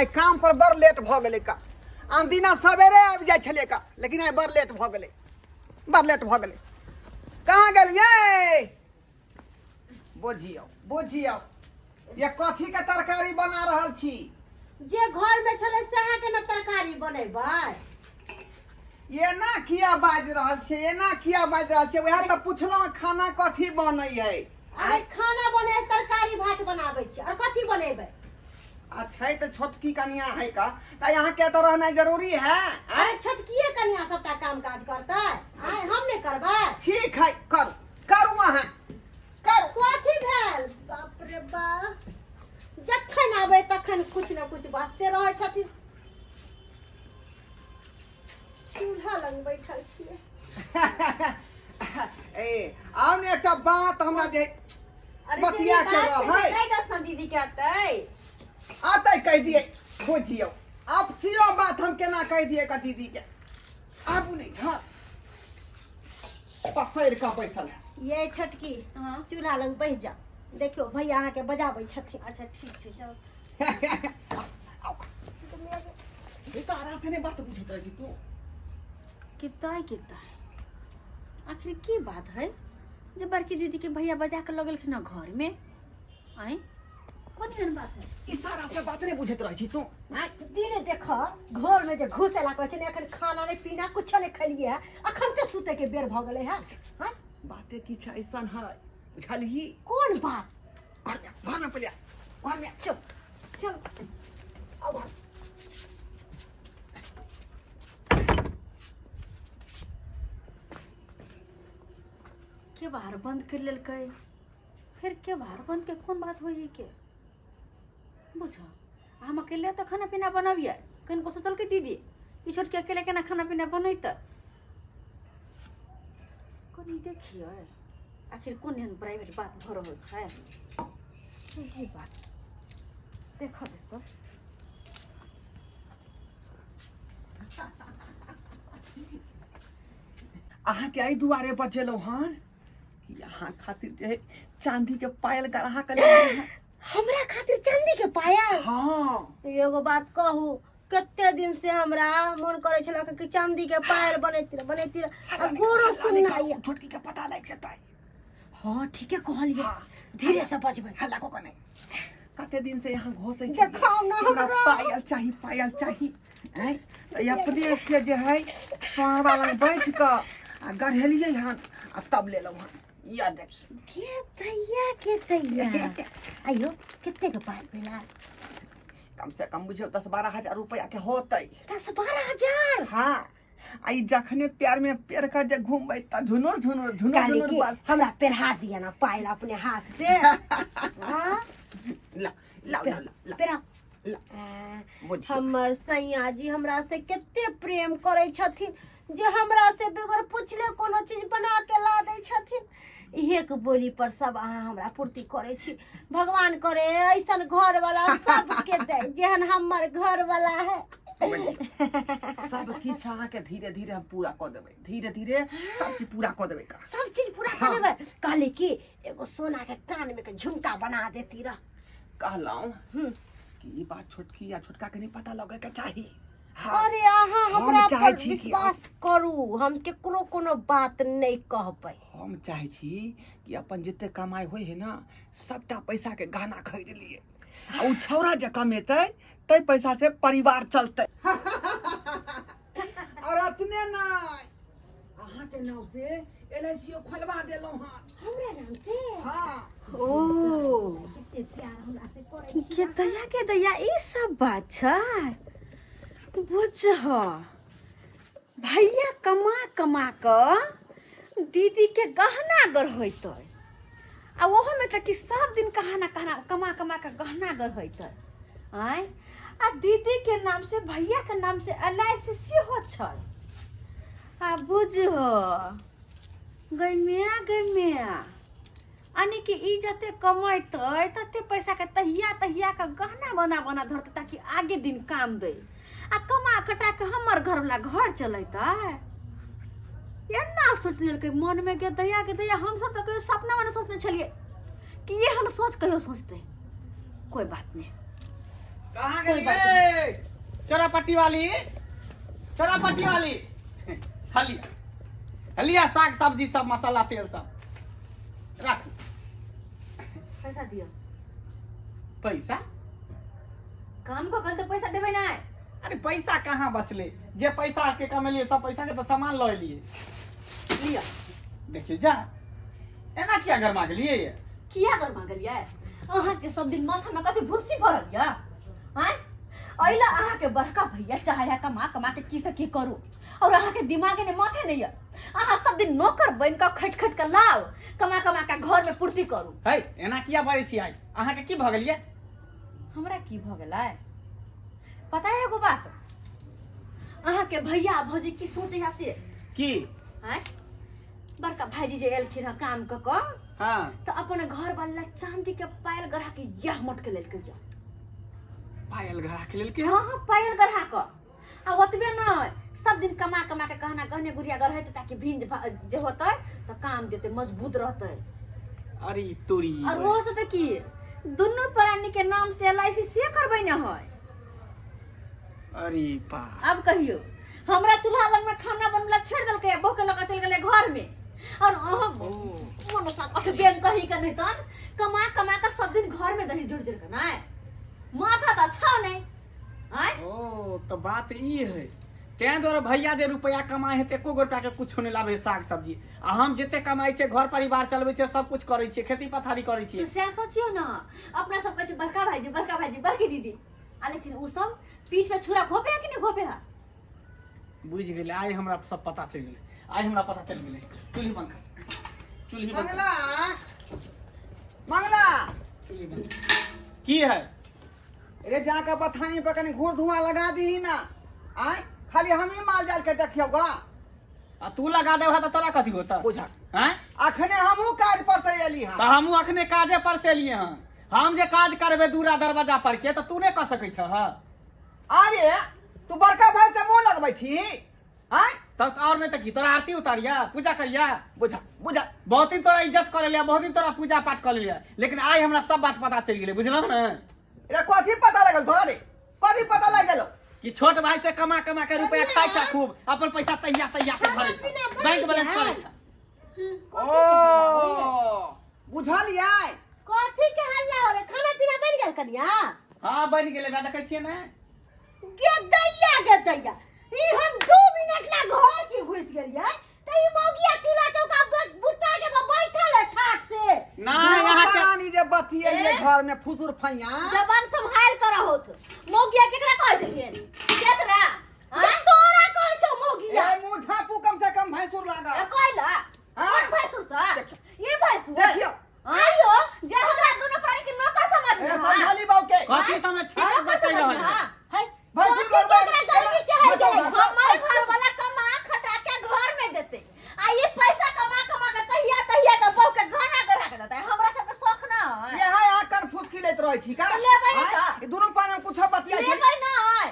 आइ काम पर बड़ लेट भऽ गेलै का। आन दिना सवेरे आबि जाइ छलियै का, लेकिन आइ बड़ लेट भऽ गेलै, बड़ लेट भऽ गेलै। कहाँ गेलियै? बुझियौ बुझियौ, ये कथी के तरकारी बना रहल छी? जे घर में छलै सएह के ने तरकारी बनेबै। एना किया बाजि रहल छियै, एना किया बाजि रहल छियै? उएह तऽ पुछलहुँ, खाना कथी बनै है? अरे खाना बने तरकारी भात बनाबै छी, और कथी बनेबै? आ छै तऽ छोटकी कनिया है का, तऽ यहाँ के तऽ रहनाइ जरूरी है। अरे छोटकिए कनिया सबटा काम काज करतै, आय हम नहि करबै? ठीक है, करू करू, अहाँ करू। कथी भेल? बाप रे बाप, जखन आबै तखन कुछ ने कुछ बाजते रहै छथिन। चूल्हा लग बैठल छियै। ए आउ ने, एकटा बात हमरा जे अरे बतिया दीदी, के बात छै रहै। तऽ कहि दस ने दीदी के अतै। आते कहि दिए। बुझियौ, आपसियो बात हम केना कहि दिए का दीदी के? आबू नहीं छा, पसैर कऽ बैसल है। ये छोटकी। हाँ। चूल्हा लग बैस जाओ, देखियौ भैया अहाँके बजाबै छथिन। अच्छा ठीक छै, चल। सारा से बात बुझैत रहै छी तू। किताय किताय, आखिर की बात है जे बड़की दीदी के भैया बजा के लऽ गेलखिन हँ घर में? आँय, कोन एहन बात है? ई सारा से बात नहीं बुझैत रहै छी तू, आँय? दिन देख घर में जे घुसेला कहै छै ने, एखन खाना नहि पीना कुछो नहि खेलियै है, अखन ते सुते के बेर भऽ गेलै है। हाँ? बाते किछु ऐसन है, बुझलही? कोन बात? घर में, घर में पहिले आ, घर में। चल चल। आओ घर। के बाहर बंद कर लेलकै फिर? के बाहर बंद के कोन बात होइ है के बुझ? हम अकेले तऽ खाना पीना बनबियै, कनिको सोचलकै दीदी, ई छोटकी अकेले केना खाना पीना बनेतै? कनि देखियै, आखिर कोन एहन प्राइवेट बात भऽ रहल छै। सही बात देखऽ देतौ। अहाँके एहि दुआरे बजेलहुँ हन कि अहाँ खातिर जे है चांदी के पायल गढ़ा के लेलहुँ हन। हमरा खातिर चांदी के पायल? हाँ। एगो बात कहू, कते दिन से हमरा मन करे छल कि चांदी के पायल बनैती रह, बनैती रह, आ गोरो सुनना ये। छोटकी के पता लागि जेतै। हाँ ठीके कहलिए, धीरे से बजबै। हल्ला को नहीं। कते दिन से यहाँ घोसै छलियै। देखाउ ना हमरा हमरा। पायल चाही, पायल चाही। आँय, तऽ अपने से जे है सोहरा लग बैठ कऽ आ गढ़ेलियै हन आ तब लेलहुँ हन। या देखियौ। के दैया, के दैया, आइयो कते के पायल भेला? कम से कम बुझियौ 10-12 हजार रुपया के होतै। 10-12 हजार? हाँ, आ ई जखने प्यार में पेर के जे घूमबै तऽ झुनुर झुनुर झुनुर कहली झुनुर कि बस। हमरा पेरहा दिया ना पायल अपने हाथ से। हाँ? ला ला ला ला। पेरहा। ला। बुझियौ। हमर सैया जी हमरा से कते प्रेम करै छथिन जे हमरा से बगैर पुछले कोनो चीज बना के ला दै छथिन। एक बोली पर सब अहाँ हमरा पूर्ति करै छी। भगवान करे ऐसन घर वाला सबके दे जेहन हमर घर वाला है। सब किछु अहाँके धीरे धीरे हम पूरा कऽ देबै, धीरे धीरे सब चीज पूरा कऽ देबै का। सब चीज पूरा कर देबै। कहली कि एगो सोना के कान में के झुमका बना देती रह। कहलहुँ कि ई बात छोटकी या छोटका के नहीं पता लगे के चाही। हाँ। अरे अहाँ हम हमरा चाहै पर छी कि विश्वास करू, हम केकरो कोनो बात नहि कहबै। हम चाहै छी कि अपन जते कमाइ होइ है ना, सबटा पैसा के गहना खरीद लिए आ उ छौड़ा जे कमेतै तै पैसा से परिवार चलतै। और अपने नहि, अहाँके नाम से एल I सी खोलवा देलहुँ हन। हमरा नाम से? हाँ। ओ। कते प्यार हमरा से करै छी। के दैया, के दैया, ई सब बात छै? बुझ, भैया कमा कमा कऽ दीदी के गहना गढ़ैतै आ ओहोमे तऽ कि सब दिन कहाना कहाना कमा कमा कऽ गहना गढ़ैतै। आँय, आ दीदी के नाम से, भैया के नाम से एल I C सेहो छै। आ बुझ गै मिया, गै मिया, यानी कि ई जते कमेतै तते पैसाके तहिया तहिया के गहना बना बना धरतै ताकि आगे दिन काम दै, आ कमा खटा के हमर घरवला घर चलेतै। एना सोच लेलकै मनमे। गे दैया, गे दैया, हमसब तऽ कहियो सपनामे नहि सोचने छलियै कि एहन सोच कहियो सोचतै। कोइ बात नहि। कहाँ कोई बात गेलियै? चोरापट्टी वाली, चोरापट्टी वाली, हलिया हलिया, साग सब्जी सब, मसाला तेल सब राखू। पैसा दिअ। पैसा? काम कऽ कऽ तऽ पैसा देबै नहि? अरे पैसा कहाँ बचले? जे पैसा के कमेलिए सब पैसा के तो सामान लऽ एलिए। लिअ। देखिए जा, एना किया गरमा गेलिए ये? किया गरमा गेलियै? अहाँके सब दिन माथामे कथी भुरसी भरल यऽ? आँय, अइला अहाँके बड़का भैया चाहे है कमा कमा के की से की करू, और अहाँके दिमागे ने माथे नहीं यऽ। अहाँ सब दिन नौकर बनि कऽ खटि खटि कऽ लाउ, कमा कमा के घर में पूर्ति करू। है, एना किया बाजै छी? आइ अहाँके की भऽ गेलियै? हमरा की भऽ गेलै पता है? एगो बात, अहाँके भैया आ भौजी की सोचै है से की? आँय, बड़का भाईजी जे एलखिन हँ काम कऽ कऽ, तऽ अपन घर वाला चांदी के पायल गढ़ा के यह मोट के लेलकै यऽ। पायल गढ़ा के लेलकै? हाँ, पायल गढ़ा कऽ। आ ओतबे नहि, सब दिन कमा कमा के गहना गहने गुड़िया गढ़ेतै ताकि भिंज जे होतै तऽ काम देतै, मजबूत रहतै। अरे तोरी! और वो से तऽ की, दुनू प्राणी के नाम से एल I सी से करबै ने है। अरे बा! अब कहियो, हमरा चूल्हा लग में खाना बनबला छोड़ देलकै, बहू के लगा चल गेलै घर में। और अहाँ मनुष्य कठ बेन कही के नहीं तन कमा कमा के सब दिन घर में दही जुड़ जुड़ के नहीं माथा तऽ अच्छा नहीं आँय। ओ तऽ बात ई है, तें दुआरे भैया जे रुपया कमाए है तऽ एको गो रुपया के कुछो नहि लाबै है साग सब्जी, आ हम जते कमाइ छियै घर परिवार चलबै छियै, सब कुछ करै छियै, खेती पथारी करै तो छियै। सएह सोचियौ ने, अपना सब कहै छै बड़का भाईजी, बड़का भाईजी, बड़की दीदी, आ लेकिन उ सब पीठ में छुरा घोपे है कि नहीं घोपे है? बुझि गेलै, आइ हमरा सब पता चलि गेलै, आइ हमरा पता चलि गेलै। चूल्ही बंद कर, चूल्ही बंद कर। मंगला, मंगला! चूल्ही बंद कर। की है? रे, जाके बथानी पर कनी घूर धुआं लगा दीही ना। आय, खाली हम ही माल जाल के देखियौ गा? आ तू लगा देबह तऽ तोरा कथी होता? बुझा। आँय? अखने हमहूँ काज पर से एली हँ। तऽ हमहूँ अखने काजे पर से एलियै हँ। हम जे काज करबै दूरा दरवाजा पर के, तऽ तू नहि कऽ सकै छह? अरे, तू बड़का भाई से मुंह लगबै छी? आय? तब और नहीं तऽ की, तोरा आरती उतारिया, पूजा करिया? बुझा, बुझा। बहुत दिन तोरा इज्जत कऽ लेलियै, बहुत दिन तोरा पूजा पाठ कऽ लेलियै, लेकिन आइ हमरा सब बात पता चलि गेलै, बुझलहुँ ने? रे, कथी पता लगल तोरा? रे, कथी पता लग गेलो? कि छोट भाई से कमा कमा के रुपया खाइ छ खूब, अपन पैसा तहिया तहिया के भरै छ, पीना बनि बैंक बैलेंस गेल। करै छ। ओ, बुझलियै। कथी के हल्ला हो रे? खाना पीना बनि गेल कनिया? हाँ, बनि गेलै बा, देखै छियै ने। गे दैया, गे दैया, ई हम 2 मिनट ला घर के घुस गेलियै त ई मौगिया चूल्हा चौका बुता के बैठल है ठाठ से। ना यहाँ के रानी जे बतियैये ए? घर में फुसुर फैया। जबान संभाल कर होत। मौगिया केकरा कहै छलियै? केकरा? जे तोरा कहै छौ मौगिया। ए, मुँह झाँपू, कम से कम भैंसुर लागा। ए, कहला हाँ? कोन भैंसुर सँ? देखियौ। ये भैंसुर देखियौ। आइयो जे हमरा दुनू प्राणी के नौकर समझ ए, समझाली बाबू के। कथी समझ? ठीक हाँ? बतै रहल है। है। भैंसुर कथी बाबू, केकरा गर्मी चढ़ि बताउ, गेलै? बताउ। हमर घर वाला कमा खटा के घर में देते, आ ये पैसा कमा कमा के तहिया तहिया के बहू के गहना गढ़ा के देते। हमरा सबके शौख ना है। यहाँ यहाँ कन फुसकी लैत रहै छी का? तऽ लेबै ने आँय? तऽ। ई दुनू पानी में कुछो बतियाइ छै। लेबै ना है।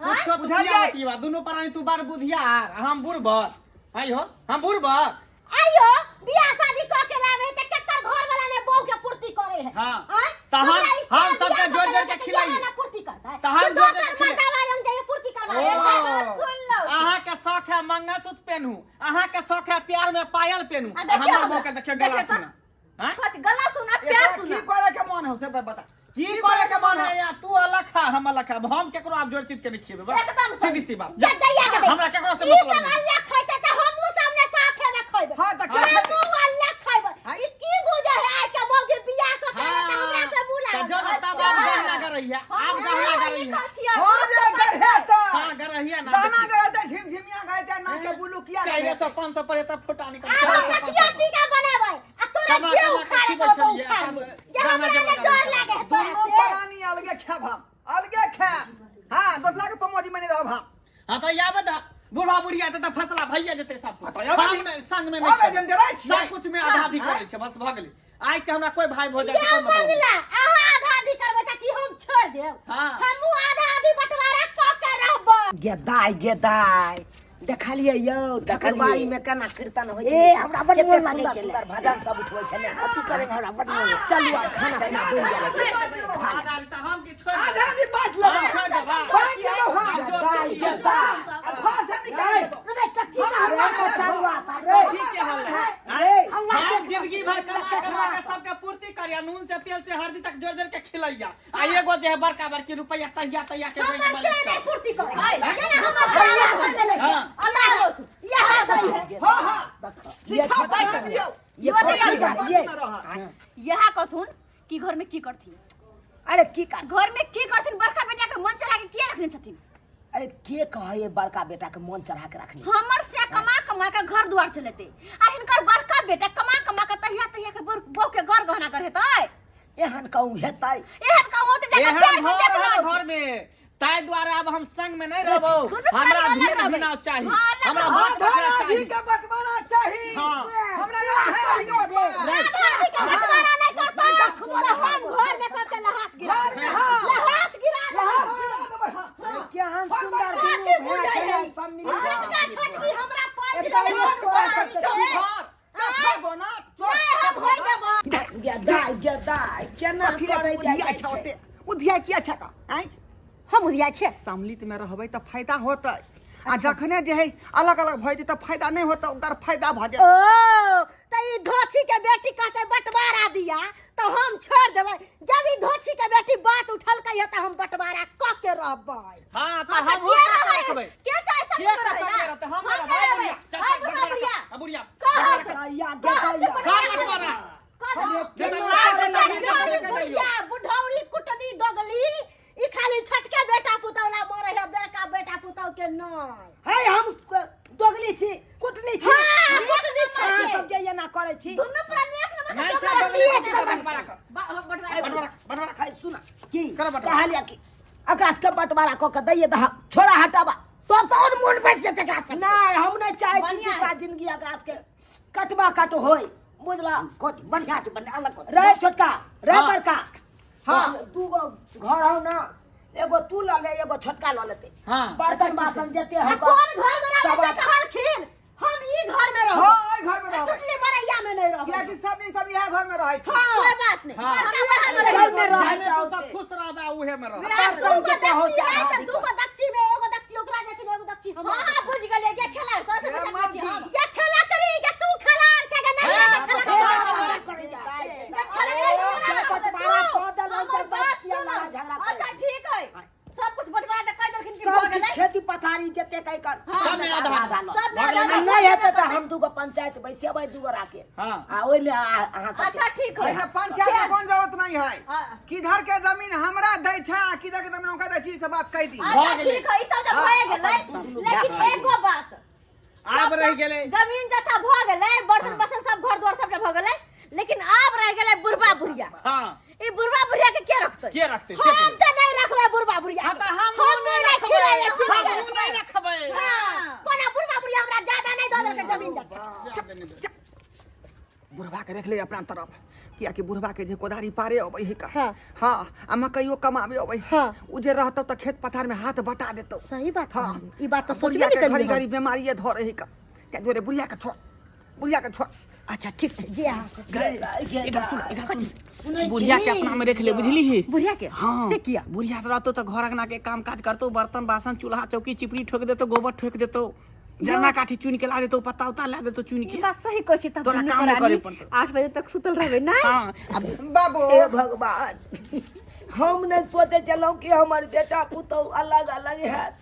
कुछो तू बुझलियै? किया बतियबा? दुनू प्राणी तू बड़ बुधियार, हम बुड़बक? आइ हो, हम बुड़बक? आइयो बियाह शादी क के लावे त केकर घर वाला ने बहू के पूर्ति करे है? हाँ। आँय? तऽ हम- हमरा इस हम तरह सबके बियाह जोड़ कऽ जोड़ के के लावे त खिलाइए। यहाँ ना पूर्ति करता है। तऽ हम कि जोड़ जोड़ के दोसर खिलाइए। मर्दावा रंग जाइए पूर्ति करवा। ओ, एक बात सुन लो। अहाँ के शौक है मंगलसूत्र पेनू, अहाँ के शौक है प्यार में पायल पेनू, आ देखियौ हमर हमरा। बहू के देखियौ गला देखियौ तऽ। सुना। हाँ? कथी गला सुना, प्यार एकरा सुना। की करे के मन हो से बता। की करे के मन है? या तू अलग खा, हम अलग खा, हम केकरो आब जोड़ चित के नहीं खिएबे, बस। एकदम सही। सीधी सी बात। जा दैया के दे। हमरा केकरो से ई मतलब सब नहीं। अल्लाह खैते त हमहू सामने साथे में खैबे। हाँ, तऽ क्या खैतै? हमहू अल्लाह खैबे। हाँ। ई की बुझे है आइ के मौगी बियाह क के आबै त हमरा से मुँह तऽ लागल। जो ना तब आब गहना करैया, आब गहना करैया। लिखल छियै। हाँ रे, गढ़ेतै। हाँ, गरहिया ना। दाना गढ़ेतै, झिमझिमिया गढ़ेतै, नाक के बुलुकिया 400 500 पर एतऽ फोटा निकल। आब हम नथिया टीका बनेबै आ तोरा कमा जे कमा के उखाड़े खिबै के होतौ छलियै, उखाड़ आब ले। जे गाना हमरा जमा ने डर करै। लागे है तोरा दुनू से। प्राणी अलगे खायब, हम अलगे खायब। हाँ, दोसरा के पमोजी में नहीं रहब हम। हाँ तऽ आबे दा, बूढ़ा बुढ़िया तऽ फसला भैया जेतै सब कुछ। हाँ, तऽ आबे हम दी। नहि, संग में नहि आबे खेबै। जे हम डराइ छियै। सब कुछ में आधा आधी हाँ? करै छै, बस भऽ गेलै। आइ के हमरा कोई भाई भौजाई से ये कोई मतलब नहीं। मंगला, अहाँ आधा आधी करबै त की हम छोड़ देब? हाँ। हमहू आधा आधी बंटवारा क के रहबै। गेदाय गेदाय, देखलियै यौ ठाकुरबाड़ी में केना कीर्तन होइ छै? ए, हमरा बड कते मोन लागै सुंदर छलै। सुंदर भजन सब उठबै छलै। अथी करे में हमरा बड मोन लागै। चलू आब खाना पीना बनि गेल। आधा आधी तऽ हम की छोड़ि देबै? आधा आधी बाँटि लेबै। हम छोड़ि देबै। बाँटि लेबै हम। बड़का बड़की रुपैया तहिया तहिया के बैंक हमर में से नहीं पूर्ति करे केना हमर से नहीं पूर्ति हाँ। अल्लाह होत यह दई है। हाँ हाँ, सिखा पढ़ा दियौ। ये कथी बा ये? यहाँ कहथुन कि घर में की करथिन? अरे की कर घर में की करथिन? बड़का बेटा के मन चढ़ा के किया रखने छथिन? अरे के कहे बड़का बेटा के मन चढ़ा के रखने? हमर से कमा कमा के घर द्वार चलेते आ हिनकर बड़का बेटा कमा कमा के तहिया तहिया के बहू के घर गहना कर हेतै। एहन कहूँ हेतै? एहन कहूँ होतै जाके एहन फेर घर देख रहल लो। घर में, ताहि दुआरे अब हम संग में नहीं रहबो। दुनू हमरा प्राणी अलग भिन्न रहबै। भिनाव चाही। हाँ, अलग हमरा रहबै। बात आधा बखरा आधी चाही। के बंटवारा चाही। हाँ। हमरा आधा आधी के बंटवारा। आधा आधी के बंटवारा नहीं करतौ तो हम घर में सबके लहास गिरा घर में, हाँ। लहास गिरा देबै। लहास गिरा देबै, हाँ। केहन सुंदर कथी दुनू बुझै भाय है? छै, सब मिल छोटका छोटकी हमरा पाँच एकटा लेलक, एक तोरा बड़ा सबके छै। घर चप्पल बनत। नहि, हम होय देबै। गदाइ गदाइ केना कथी रे करै उधिया जाइ छै छै? ओते? उधिया किया छै का आँय? हम उधिया छै। सम्मिलित में रहबै तऽ फायदा होतै आ जखने जे है अलग अलग भऽ जेतै तऽ फायदा नहि होतै, ओकर फायदा भऽ ओ जेतै। तऽ ई धोछी के बेटी कहतै बंटवारा दिया तऽ हम छोड़ देबै। जब ई धोछी के बेटी बात उठलकै है तऽ हम बंटवारा कऽ के रहबै। हाँ, तऽ हाँ, तऽ हमहूँ के कऽ के रहै? रखबै। के चाहे सब के के के रहै संगे ना? रहतै? हम हम रहबै। नहि रहबै। बुढ़िया, चल, हम चल, बुढ़िया, बुढ़िया। आ, बुढ़िया, कहत गदाइया कहत गदाइया घर बंटवारा। कहत नहीं तऽ लाज से नहीं बुढ़ौरी निकलतै। बुढ़िया बुढ़ौरी कुटनी दोगली ई खाली छोटके बेटा पुतौह ला मरै है, बड़का बेटा पुतौह के नहि। है हम दोगली छी, कुटनी छी। हाँ, कुटनी छी। अहाँ सब जे एना करै छी। दुनू प्राणी एक नंबर के नहीं छै, दोगला दोगली छी। छी, बंटवारा कर। बंटवारा कर। बंटवारा, बंटवारा। है सुना की करो बंटवारा। कहलिया कि आकाश के बंटवारा कऽ के दैये दहा, छोड़ा हटाबा तब तऽ और मोन बैठ जेतै एकरा सब। नहीं, हम नहीं चाहे छी बढ़िया जीता जिंदगी आकाश के कटबा कट होय, बुझला? कथी बढ़िया छै, बढ़िया अलग कथी। रे छोटका रे हाँ। बड़का। हाँ। दू गो घर हौ ना, एगो तू लऽ ले, एगो छोटका लऽ लेते। हाँ। बर्तन बासन जते आ है कोन घर में रहबै सब से कहलखिन हम ई घर में रहबै। हाँ, एहि घर में रहबै। टुटली मरैया में नहीं रहबै। कियाकि सब दिन सब इएह घर में रहै छी। कोई बात नहीं। हाँ। बड़का वएह में घर रहबै। में रहै जाहिमे तू जाओ सब से। खुश रहबै उहे में रहबै। आ बर्तन दूगो जते हो दक्षी चाहे है तऽ हाथ दूगो दक्षी में एगो दक्षी ओकरा देथिन, एगो दक्षी हमरा। हाँ, हाँ, बुझ गेलियै। गे खेला तोरा से हे बुझै छी हम। गे खेला करी, गे तू खेला छै गे नहीं हे, गे खेला से करी। करै जा। गे खेला करी, हमरा बंटवारा तू। कऽ देलहुँ हमर तऽ बात किया सुनू। लड़ाइ झगड़ा करै? अच्छा ठीक है, सब कुछ बंटवारा तऽ कहि देलखिन कि सब भऽ गेलै। खेती पथारी जते कहि कर सब में आधा आधा। लऽ। सब में भऽ आधा गेलै। आधा। नहि हेतै तऽ हम दूगो पंचायत बैसेबै दूगो राके हाँ। आ ओहिमे अहाँ सब अच्छा ठीक है। एहिमे पंचायत के कोन जरूरत नहीं है। हाँ। किधर के जमीन हमरा दै छै आ किधर के जमीन ओकरा दै छी, ई सब बात कहि दी। अच्छा भऽ गेलै। ठीक है, ई सब तऽ भए गेलै, लेकिन एगो बात आब रहि गेलै। जमीन जथा भऽ गेलै, बर्तन बासन सब घर द्वार सबटा भऽ गेलै, लेकिन आब रहि गेलै बुढ़बा बुढ़िया। हाँ। ई बुढ़बा बुढ़िया के के रखतै? के रखतै से हम कहू। तऽ नहीं रखबै बुढ़बा बुढ़िया हाँ, के। तऽ हमहूँ हम नहि नहि रखबै। खिलेबै, पिलेबै। हमहूँ नहि रखबै। हाँ, कोना बुढ़बा बुढ़िया हमरा ज्यादा नहीं दऽ देलकै जमीन जथा। बुढ़वा के रख ले अपना तरफ, कियाकि बुढ़वा के जे कोदारी पारे अबै है का। हाँ। हाँ, आ मकइयो कमाबे अबै है। हाँ। उ जे रहतौ तऽ खेत पथार में हाथ बटा देतौ। सही बात हाँ। कहलियै। ई बात तऽ आ बुढ़िया सोचबे के नहि घड़ी केलियै घड़ी बीमारिये धरे है का, ताहि दुआरे बुढ़िया के छोड़, बुढ़िया के छोड़। अच्छा ठीक छै, जे अहाँ से। गए, इधर सुन, इधर सुन, बुढ़िया के अपना में रख ले, बुझली ही? बुढ़िया के? हाँ। से किया? बुढ़िया से रहतो तऽ घर अंगना के काम काज करतो, बर्तन बासन चूल्हा चौकी चिपड़ी ठोक देतो, गोबर ठोक देतो, जरना काठी चुन के ला देतो, पत्ता उत्ता ला देतो चुन ई के। बात सही कहै छी। तब तोरा दुनू काम नहि करे प्राणी पड़तौ। 8 बजे तक सुतल रहबै ना? हाँ, अब बाबू हे भगवान, हम नहि सोचै छलहुँ कि हमर बेटा पुतहु अलग अलग हैत।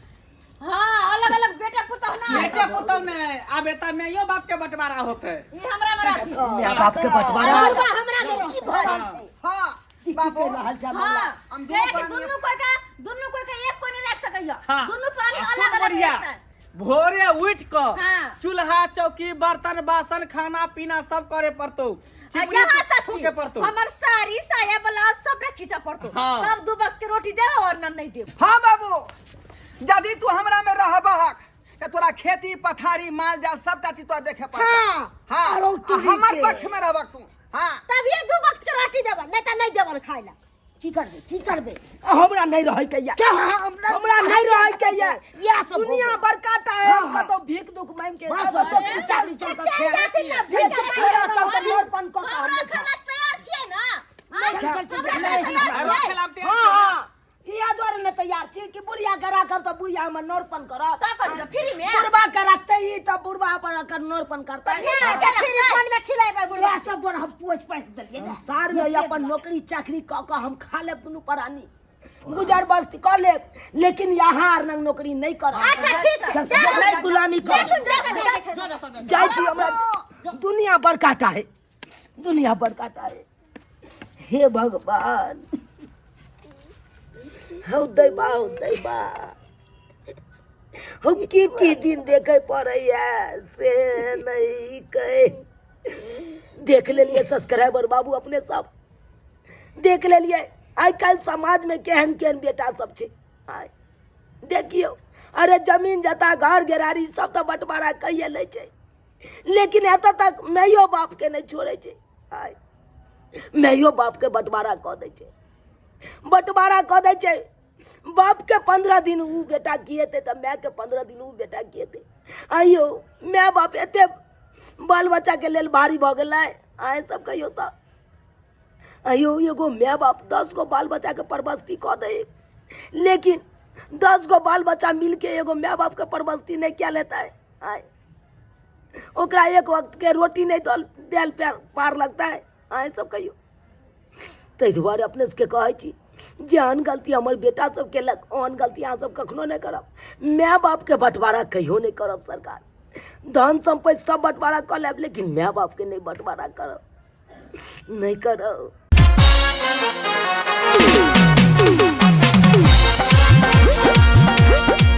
हाँ, अलग अलग बेटा पुतहु ना। बेटा पुतहु नहि, आब एतऽ माइयो बाप के बंटवारा होतै। ई हमरा में राखी। माय बाप के बंटवारा बुढ़बा हमरा में की भऽ रहल छै? हाँ की बाबू, कहि रहल छै मामला? हाँ, हम दुनू एक प्राणी दुनू कोई का, दुनू कोई का एक कोई नहीं रख सकैया। हाँ। दुनू प्राणी आ अलग सुन अलग बुढ़िया, रखतै। भोरे उठ कऽ हाँ। चूल्हा चौकी बर्तन बासन खाना पीना सब करे पड़तौ, आ चिपड़ी यहाँ तक कि ठोके पड़तौ। हमर साड़ी साया ब्लाउज सब खींचा पड़तो। हाँ। तब दू वक्त के रोटी देब और न नहीं देब। हाँ बाबू, यदि तू हमरा में रहबहक तऽ तोरा खेती पथारी माल जाल सबटा चीज तोरा देखे पड़तौ। हाँ। हाँ, आरो आ तोरी हमर के। पक्ष में रहबक तू। हाँ, तभिए दू वक्त के रोटी देबन, नहीं तऽ नहीं देबन खाय ला। की करबे, की करबे? हमरा नहीं रहै के या। क्या हमरा नहीं रहै के या। इएह सब दुनिया होबे। बड़का टा है, हाँ, हाँ। कतौ भीख दुख मांगि के बस, सब बस, सब चल, चाली चल चल, जाथिन ना, भीख चल, मांगि चल, के सब के नोट बंद कऽ के हमरा हम खाना तैयार छियै ना? चल, चल, चल, हमरा नहीं, खाना तैयार आरो छियै? खेलाम तैयार हाँ, छियै ना? हाँ, इएह दुआरे नहि तैयार छी कि बुढ़िया के राखब तऽ बुढ़िया हमर नोरपन करत। तऽ कथी तऽ फ्री में? बुढ़बा के रखते ही तऽ बुढ़बा अपन एकर नोरपन करतै। फ्री के फ्री फोन में खिलेबै बुढ़बा। इएह सब दुआरे हम पोछि पाछि देलियै ने। संसार में अपन नौकरी चाकरी कऽ कऽ हम खा लेब दुनू प्राणी। गुजर बस्ती कऽ लेब, लेकिन यहाँ आर नंग नौकरी नहि करब। अच्छा ठीक छै, जा। नहि गुलामी करब। जा, जा, जाइ छी, हमरा दुनिया बड़का टा है, दुनिया बड़का टा है। हे भगवान, हौ दैबा, हौ दैबा, हम की की दिन देखे पड़ैया से नहीं कह। देख लेलिए सब्सक्राइबर बाबू, अपने सब देख लेलिए आइ काल्हि समाजमे केहन केहन बेटा सब छै। आइ देखियौ, अरे जमीन जता घर घेरारी सब तऽ बँटवारा कहिए लै छै, लेकिन एतऽ तक माइयो बापके नहि छोड़ै छै। आइ माइयो बापके बँटवारा कऽ दै छै, बँटवारा कऽ दै छै। बापके 15 दिन ओ बेटा खिएतै तऽ मायके 15 दिन ओ बेटा खिएतै। आइयो माय बाप एते बाल बच्चाके लेल भारी भऽ गेलै? अहाँ सब कहियौ तऽ। आइयो एगो माय बाप 10 गो बाल बच्चाके परबस्ती कऽ दै, लेकिन 10 गो बाल बच्चा मिलके एगो माय बापके परबस्ती नहि कए लेतै? आइ ओकरा एक वक्तके रोटी नहि दल देल पार लगतै? अहाँ सब कहियौ। ताहि दुआरे अपने सबके कहै छी, जेहन गलती हमर बेटा सब केलक ओहन गलती अहाँ सब कखनो नहि करब। माय बापके बँटवारा कहियो नहि करब सरकार। धन सम्पत्ति सब बँटवारा कऽ लेब, लेकिन माय बापके नहि बँटवारा करब, नहि करब।